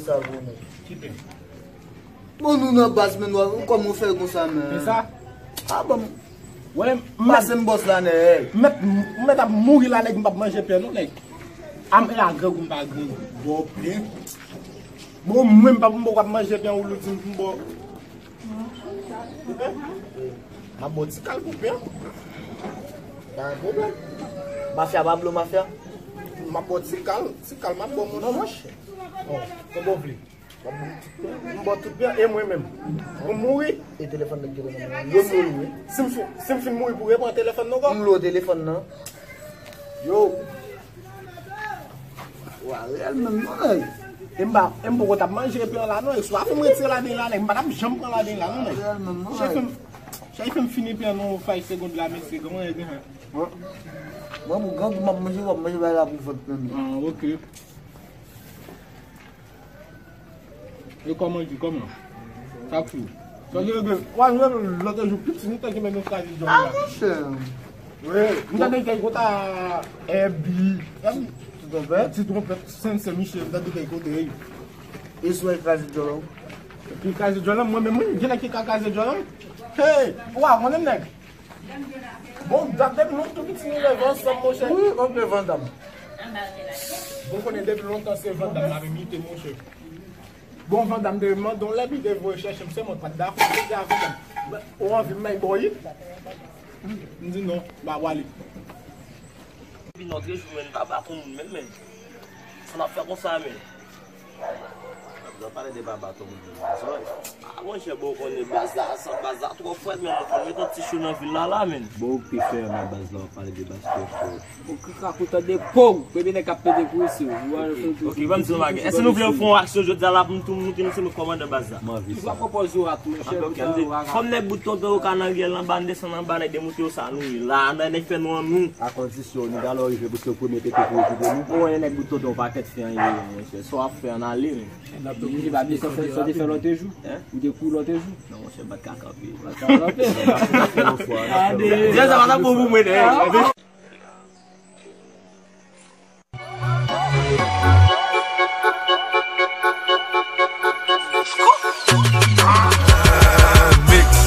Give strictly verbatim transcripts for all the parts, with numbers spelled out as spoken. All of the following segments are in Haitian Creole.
Sa bon, men. Ki pen? Bon, nou nan baz, men nou, kòman w fè konsa, men? Pen sa? Ah, bon. Wè, m pase m bòs la, nèg. M mèt, m mèt ap mouri la, nèg, m p ap manje pen, non, nèg. A m la grangou, m pa grangou. Bon, pen. Bon, mwen, m p ap, m poko ap manje pen, ou di m, m bò. M ap bò ti kal pou pen. Pa gen pwoblèm. Mafya pa blo mafya. M ap bò ti kal, ti kal m ap bò moun. Non, monchè. Bon, kòman w vle? M ap bò tout pen. M bò tout pen e mwen menm. Pou m mouri. E telefòn nan ki yo m lou wi. Si m fin, si m fin mouri pou repran telefòn nan ankò? M lou telefòn nan. Yo. Wa reyèl menm non nèg. E m pa, e m poko t ap manje pen la non, e swa fè m retire ladan la nèg, m pa t ap janm pran ladan la non nèg. Reyèl menm non nèg. Chay fè m, chay fè m fini pen nan fay segond la, mesye, kòman e gen? Mwen, mwen pou grangou m ap manje, w ap manje bay la pou vant menm. Ah, ok. E kòman di, kòman? Sa fou. Sa ki regle, w al leve lòt jou, piti, nou te ki mennen kraze djòl la. Ah, monchè. Wi, m tande kèk kòt a Èbi, Ti Twonpèt, Ti Twonpèt, Sen, Sen Michel, m tande kèk kote, wi. E sou kraze djòl la? Epi kraze djòl la, mwen menm, mwen, gen nèg ki ka kraze djòl la. Hey, wa, konnen m nèg. Bon, dat depi lontan piti nou leve ansanm, monchè. Wi, antre Vandam. Bon, konnen depi lontan se Vandam la menm ite, monchè. Bon, Vandam te mande yon lè, li te voye chèche m, se mwen k pa t dakò, m te di a Vandam, ou anvi m bay bò wi? M di non, m pa pwale. Vin antre jou, men, papa ton moun menm, men. Sa n ap fè konsa, men. Yo pale de baba ton moun. Ah, monchè, bon, ou konnen baz la, sa, baz la twò frèt, men nou konn met yon ti cho nan vil la, la, men. Bon, ou ki fè nan baz la, w ap pale de baz twò frèt. Bon, kaka pou tande po, premye nèg k ap pete pou isi. Ok, ban m di yon bagay. Èske nou vle fè yon aksyon jodi a la pou nou tou moute nou se nou kòmandan baz la? M anvi sa. Ou pa pran pòz ou rat, monchè. Kòm nèg bout tonton yo ka nan ryèl anba, n desann anba, nèg demoute yo sa nou ye. La, nèg fè nou an nou. A kondisyon, nèg alò rive pou se premye pete pou okipe nou. Ou wè nèg bout tonton pakèt fè anyen, monchè. Sa w ap fè an ale, men. Li pa byen sa w te fè lòt jou. Ou te kouri lòt jou. Non, monchè, bat ka kanpe. Bat ka kanpe. Djè sa pa ta bon pou mwen, nèg.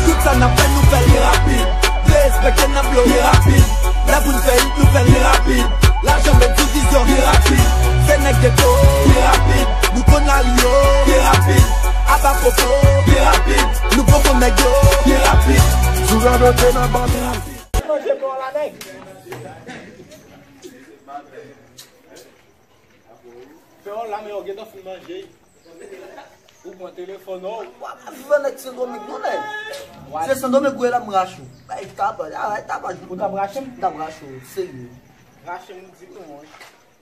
Tout sa n ap fè, nou fè l pi rapid. Derespekte n ap yo pi rapid. Lè pou n fè hit, nou fè l pi rapid. Lajan met sou vizyon pi rapid. Se nèg geto pi rapid. Nou konn lari yo pi rapid. Apa popo pi rapid. Nou poko nèg yo pi rapid. Sou radote nan bandi. Manje bò la, nèg. Fè yon la, men yo gentan fin manje. Ou pran telefòn ou. W ap viv avèk Sendomeng non nèg. Se Sendomeng ou ye la m rache w. Bay tapaj, a bay tapaj. Ou t ap rache m? M t ap rache w, serye. Rache m ou di m non.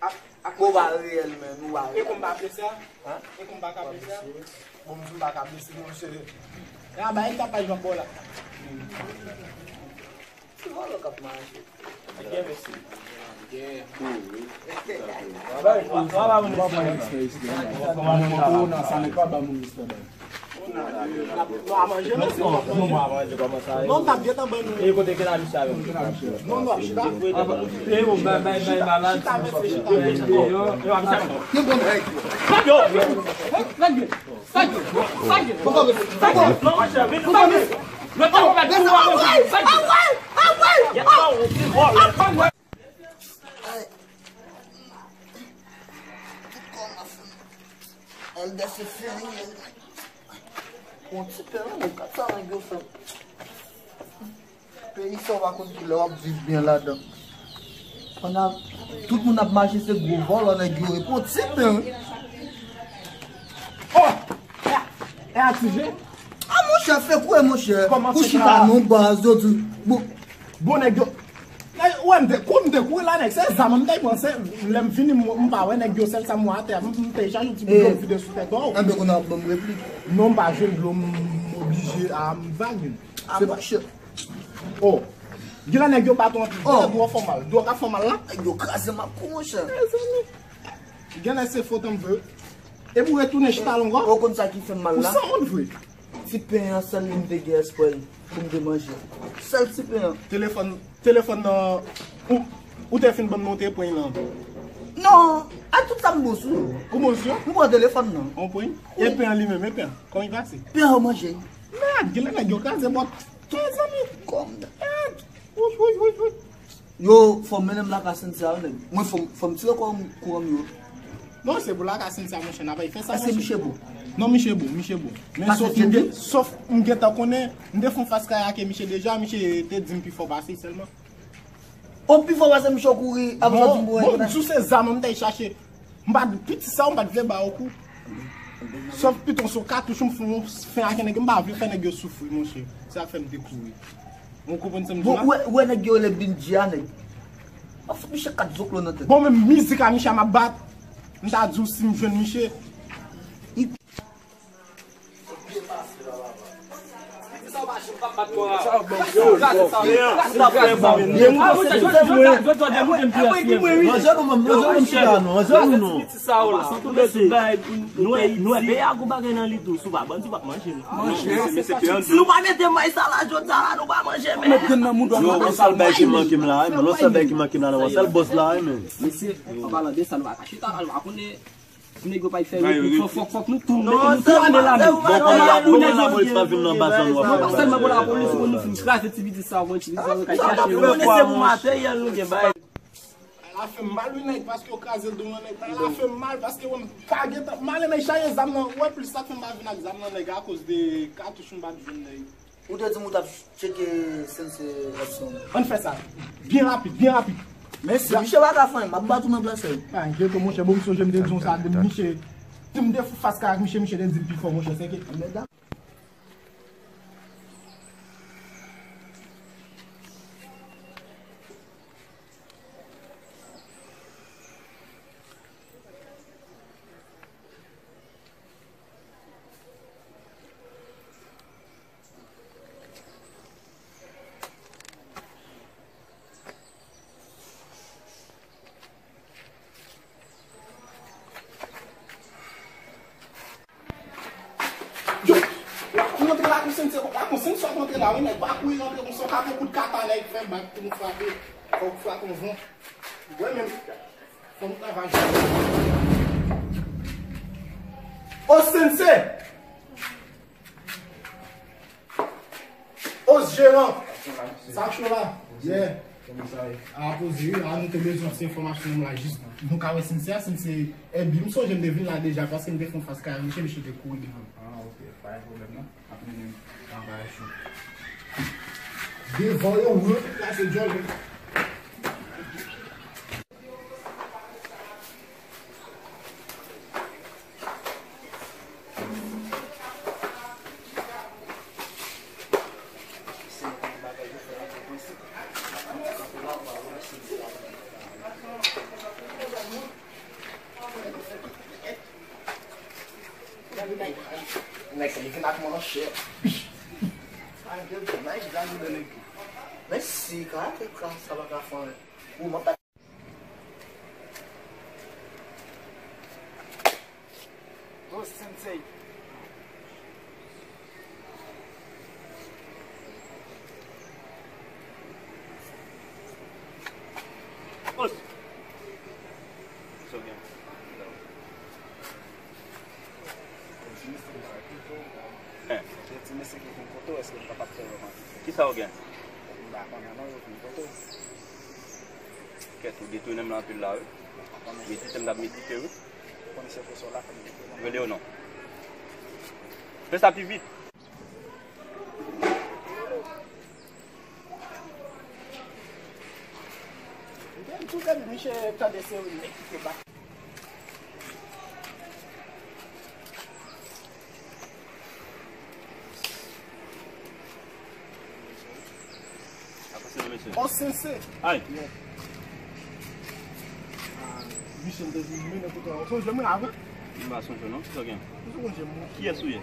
Ak, ak. Bon, w pa reyèl menm, ou pa reyèl. E kon m pa blese a? Hein? E kon m pa ka blese a? Bon, m di m pa ka blese non, se. A bay tapaj nan bò la. Se vòlò k ap mache. Byen, mesye. Byen. Travay, travay, travay, mesye. Kòman sa, sa nèg pa ba moun respè, bay. Non, a manje, mesye. Non, non, a manje, kòman sa ye? Non, m t ap gentan ban nou. E kote ke la misye avè m? Non, non, ap chita. E yo, bay, bay, bay, malad. Chita, mesye, chita, mesye. Yo, yo, ap chita. Yo, yo. Sa k gen? Sa k gen? Sa k gen? Sa k gen? Sa k gen? Ay! Tout kò m ap fè mal. L dèse fini. Yon ti pen, non, men kat sa nèg yo fè. Peyi sa w pa konn ki lè w ap viv byen ladan. Pandan tout moun ap mache, se gwo vòlò nèg yo ye. Pran ti pen wi. Oh! E a, e a ti je? Ah, monchè, fè kouwè, monchè. Ou chita non baz, yo di. Bon. Bon, nèg yo. Nèg, wè, m te, kou m te kouri la, nèg, se zam, m te pran, se, lè m vini, m, m pa wè nèg yo, sèl sa m wè atè a, m, m te chache yon ti bout dlo m vide sou tèt ou. Enben, kounye a w ap ban m replik. Non, m pa jwenn dlo, m, m oblije, a, m vag. Ah, monchè. Oh. Gen la nèg yo bat ou anpil. Oh. Dlo ap fè w mal. Dlo ap fè w mal la. Nèg yo kraze m ap kou, monchè. Mezanmi. Gen lè se fot an vre. Epi w retounen chita longo. Ou konn sa ki fè m mal la? Ou sanwont vre. Ti pen an sèl li m te gen espwa pou m te manje. Sèl ti pen an. Telefòn, telefòn nan, ou, ou te fin ban m nan, ou te pran l lan. Non, a tout sa m bon sou yo. Ou bon sou yo? M pran telefòn nan. On pwen? E pen an li menm, e pen an? Kòman l pase? Pen an manje. Mèd, gen lè nèg yo kraze bòt. Mezanmi. Kòm. Mèd. Wouy, wouy, wouy, wouy. Yo, fò m mennen m lakay Sensei a, nèg. Mwen, fò m, fò m tire kò m, kouran m yo. Non, se pou lakay Sensei a, monchè, n ap fè sa, monchè. Èske misye bon? Non, misye bon, misye bon. Men sòf m gen, sòf m gentan konnen, m te fè yon fas kayake misye deja, misye te di m pi fò pase sèlman. O pi fò pase misye kouri, apre sa di m bon, bon, di w se zam, m t al chache. M pa t, piti sa, m pa t vle ba w kou. Sòf piton se yon katouch, m fè yon fen ak nèg, m pa vle fè nèg yo soufri, monchè. Se sa k fè m te kouri. Ou konprann sa m di w la? Bon, ou wè, ou wè nèg yo rele Bindji a, nèg. M ap fout misye kat zoklo nan tèt. Bon, men mizik a misye a m ap bat. M ta di w si m jwenn misye. Nou wè peyi a gon bagay nan li tou, si w pa bann, si w p ap manje nou. Si nou pa mete may sa la jodi a la, nou pa manje, men. Met grenn nan mouda nou. Yon sèl bagay ki manke m la, wi, men. Yon sèl bagay ki manke m la, nan yon sèl bòs la, wi, men. Mesye, an palan de sa, nou pa ka chita la, nou pa konnen. Nèg yo pa fè replik, fòk, fòk, fòk nou tou, nou tou ane la menm. Bon, kòman lapolis pa vin nan baz la, nou ap fè bagay sa? Non, pa sèlman pou lapolis, pou nou fin kraze ti pitit sa, pou ti pitit sa, nou kay chache yo. Pou materyèl nou gen bay. Ala fè m mal wi nèg, paske yo kraze l devan nèg. Ala fè m mal, paske wè m pa gentan, m ale nèg chaje zam nan, wè plis sa k fè m pa vin ak zam nan nèg, akoz de katouch m pa t jwenn nèg. Ou te di m ou t ap tcheke Sensei Edson. Ann fè sa. Byen rapid, byen rapid. Men si misye pa ka fè anyen, m ap bat ou nan plas li. Pa enkyete w, monchè, bon, m sonje m te di w sa, de misye, di m te fè fas kay ak misye, misye te di m pi fò, monchè, se ke. Yo, w ap rantre la konsa, se pa konsa w ap rantre la, wi, nèg, pa kouri rantre konsa, w ka pran kout kata, nèg, fè bak pou nou frape, fò w frape yon van. Wè menm, fò nou travay. O Sensei! Os jeran! Sa k cho la? Yeah. A poze wi, a nou te bezwen ti enfòmasyon nou la jis. Nou ka wè Sensei a, Sensei Ebi, m sonje m te vin la deja, paske m te fè yon fas kay ak misye, misye te kouri devan m. Ah, ok, pa gen pwoblèm non. Ap mennen m anba cho. Devan yo, wi, la se djòl. Nèg sa, li vin ak manchèt. Sa gen nèg la, li vin nèg. Men si, ka, ka, sa pa ka fè anyen. Ou, mwen pa Oh, Sensei. Os. It's okay. Eh. Ti mesye ki vin kote w, èske m kapab fè yo manje? Kisa w gen? M pa konnen non, yo vin kote w. Kèt, ou detounen m lan anpil la, wi. Medite m t ap medite, wi. Rele yo non. Fè sa pi vit. M te di w depi misye tande se yon nèg ki te bat. Apa se nan mesye? O Sensei. Ay. Yeah. Ah, misye m te di m mennen kote w sonje mwen avè. M pa sonje non, kisa w gen? Ou sonje mwen? Kiyès ou ye?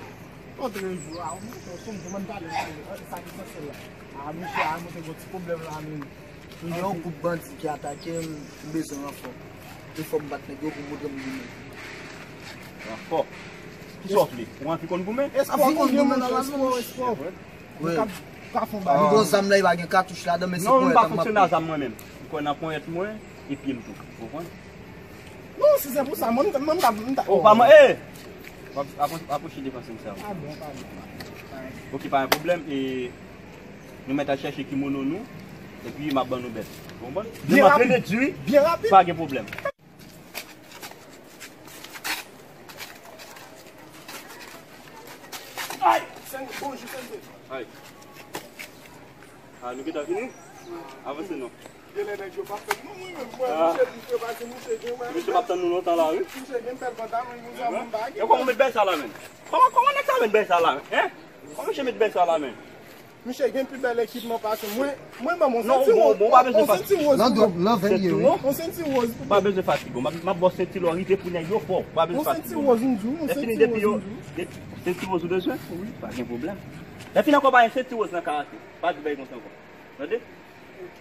Lòt jou a, ou sonje mwen pale sa ki sanse la. Ah, misye a mwen te gon ti pwoblèm la men. M gen yon gwoup bandi ki atake m, m bezwen ranfò. E fò m bat nèg yo pou montre m goumen. Ranfò? Kisa w vle? Ou anvi konn goumen? Anvi konn goumen nan lavi, monchè. Wi. M gon zam la, li pa gen katouch ladan, men se ponyèt an m ap pran. Non, m pa fonksyone a zam mwen menm. M kwè nan ponyèt mwen e pye m tou. Ou konprann? Non, si se pou sa, mwen, mwen, mwen, mwen, mwen, oh, pa mwen, eh! W ap, ap, apwoche defanse m sa. Padon, padon. Ok, pa gen pwoblèm. E nou mèt al chèche kimono nou, epi m ap ban nou bèt. Ou konprann? Byen rapid. Byen rapid. Pa gen pwoblèm. Ay! Sèl, bonjou, sèl. Ay. Ah, nou gentan fini? Avanse non. Genlè nèg yo pa fè non, mwen menm, mwen, ah, misye di ke pase misye gen, mwen, misye p ap tann nou lontan la, wi. Misye gen bèl pantalon, yon zanmi m pa gen. E kòman w met bèl sa la, menm? Kòman, kòman nèg sa met bèl sa la, menm? Hein? Kòman misye met bèl sa la, menm? Misye gen pi bèl ekipman pase mwen. Mwen ban m yon senti woz. Non, bon, bon, w pa bezwen fatige. Yon senti woz. Nan dwòb, nan venn li ye, wi. Yon senti woz. W pa bezwen fatige. M ap, m ap ba w senti lò rive pou nèg yo fò. W pa bezwen fatige. Yon senti woz, m di w, yon senti woz, m di w. Lè fini depi yo, senti woz ou bezwen? Wi. Pa gen pwoblèm. Lè fini ankò pa gen senti woz nan karate. Pa di bagay konsa ankò. Tande? Ok.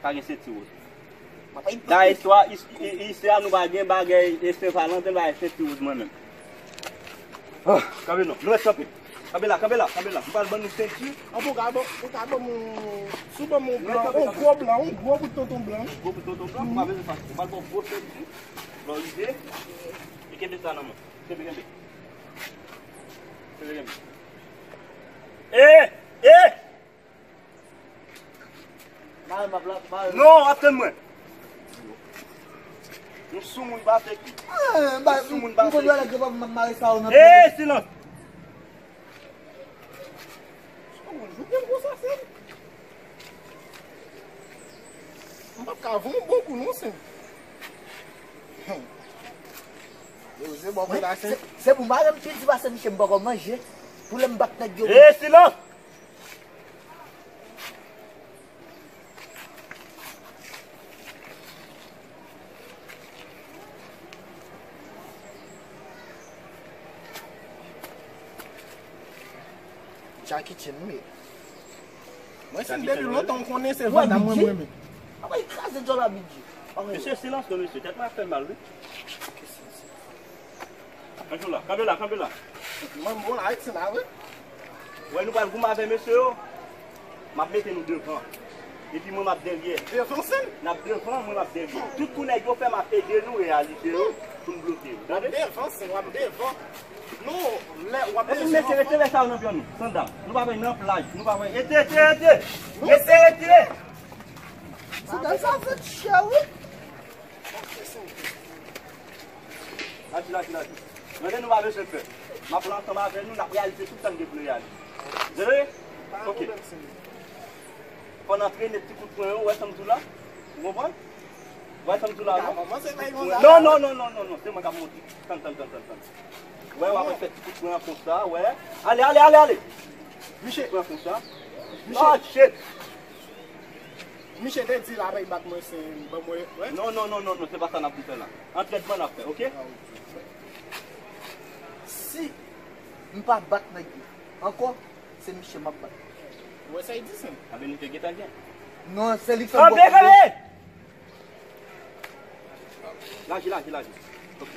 Pa gen senti woz. Nan istwa, is-, i-, istwa nou pa gen bagay e Sen Valanten, pa gen senti woz mwen menm. Ah, kanpe non, nou ret kanpe. Kanpe la, kanpe la, kanpe la. M pral ban nou senti. An pou ka ban, ou ka ban m yon, si w ban m yon blan, yon gwo blan, yon gwo bout tonton blan. Gwo bout tonton blan, ou pa bezwen fatige. M pral ban w gwo senti. Lò rive, e kenbe sa nan men. Kenbe, kenbe. Kenbe, kenbe. Eh! Eh! Mare m ap la, mare. Non, w ap tann mwen. Nou soumoun pa fè ki. Ah, ba, nou soumoun pa fè ki. M konn wè nèg yo pa mare sa yo nan pye. Eh, silans! Soumoun, jou byen gwo sa, se. M p ap ka voye yon bon kou, non, se. Yo, se bon, mwen la, se, se pou mare m pi di pase misye, m poko manje. Pou lè m bat nèg yo. Eh, silans! Jackie Chan, wi. Mwen, si m depi lontan, m konnen se Van Damme mwen, mwen renmen. Apa, kraze djòl a Bidji. Mesye, silans non, mesye. Tèt mwen ap fè m mal, wi. Kanpe la, kanpe la, kanpe la. Mwen, mwen la, rete la, wi. Wè, nou pral goumen avè mesye yo. M ap mete nou devan. Epi mwen, m ap dèyè. Devan, se? N ap devan, mwen, m ap dèyè. Tout kou nèg yo fè, m ap ede nou reyalize yo pou n bloke yo. Tande? Devan, se, w ap devan. Non, lè, w ap devan. Epi mesye, rete lè sa yo nan pye nou. Sandal. Nou pa pral nan plaj. Nou pa pral. Rete, rete, rete. Rete, rete. Sandal sa fèt chè, wi. Laji, laji, laji. Tande, nou pa bezwen pè. M ap pran ansanm avè nou, n ap reyalize tout sa n gen pou n reyalize. Tande? Ok. Fò n antrene ti kout pwen yo, wè sa m di w la? Ou konprann? Wè sa m di w la, non? Non, non, non, non, non, non, se mwen k ap monte. Tann, tann, tann, tann, tann. Wè, w ap fè ti kout pwen an konsa, wè. Ale, ale, ale, ale! Misye. Pwen konsa. Misye. Ah, shit! Misye te di l ap al bat mwen, se ban mwen, wè. Non, non, non, non, non, se pa sa n ap vin fè la. Antrènman n ap fè, ok? Ah, ok. Si m pa bat nèg yo ankò, se misye m ap bat. Ou wè sa y di, Sen? Anben, nou te gentan gen. Non, se li k fè m kanpe, kanpe! Laji, laji, laji. Ok.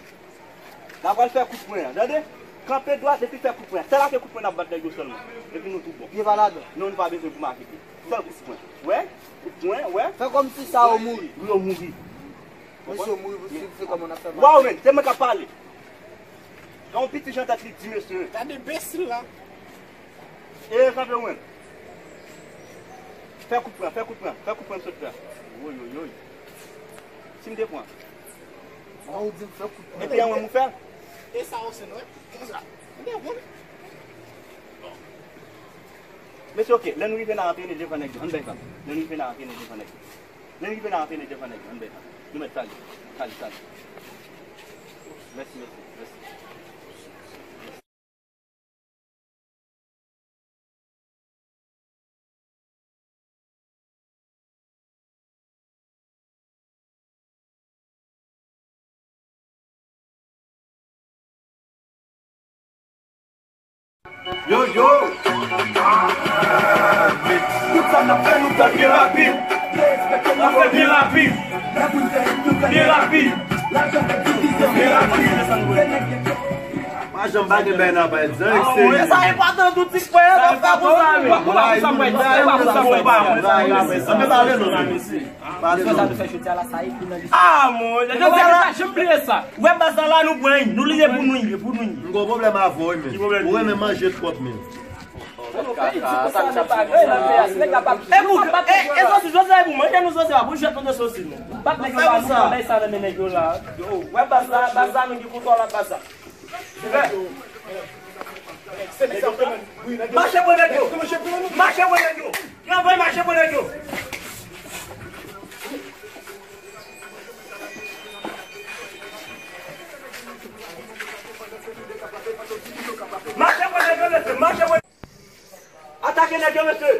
N a pral fè kout pwen an, tande? Kanpe dwat epi fè kout pwen an. Sèl ake kout pwen n ap bat nèg yo sèlman. Epi nou tout bon. Pye pa ladan. Non, nou pa bezwen pou make pye. Sèl kout pwen. Wè? Kout pwen, wè? Fè kòmsi sa yo mouri. Wi, yo mouri. Mesye yo mouri pou swiv, se kòman n ap fè mal. Waw, men, se mwen k ap pale. Gen yon piti jan tèt li di, mesye. Gade enbesil la. E, kanpe mwen. Fè kout pwen, fè kout pwen, fè kout pwen sot la. Woy, woy, woy. Si m te pran. Bon, ou di m fè kout pwen. Epi anwen m ou fè l. E sa ou se nou, wi. Konsa. M te pran. Mesye, ok, lè nou rive nan antrene devan nèg yo, ann bay sa. Lè nou rive nan antrene devan nèg yo. Lè nou rive nan antrene devan nèg yo, ann bay sa. Nou mèt sale. Sale, sale. Mèsi, mèsi, mèsi. Yo, yo! Tout sa n ap fè, nou fè l byen rapid. N ap fè byen rapid. Byen rapid. Byen rapid. Ajan pa gen bèy nan pa egzan. Ah, se sa enpòtan tou ti frè, sa pa pou sa men. Anbe pale non. Anbe pale non. Pale non. Sa nou fè jodi a la, sa epi nan listwa. Ah, mon, jodi a la, janm bliye sa. Wè baz la, nou pran, nou li pou nou, li pou nou. M gon pwoblèm avè w men. Ou renmen manje twòp men. E pou, e, e sosis, sosis la pou manje, nou sosis la pou jwèt kontre sosis nou. Bat nèg yo la, nou bay sa nan men nèg yo la. Yo, wè baz la, baz la, nou gen kontwòl la baz la. Mache pran nèg yo. Mache pran nèg yo. Travay mache pran nèg yo. Mache pran nèg yo, mesye. Mache pran. Atake nèg yo, mesye.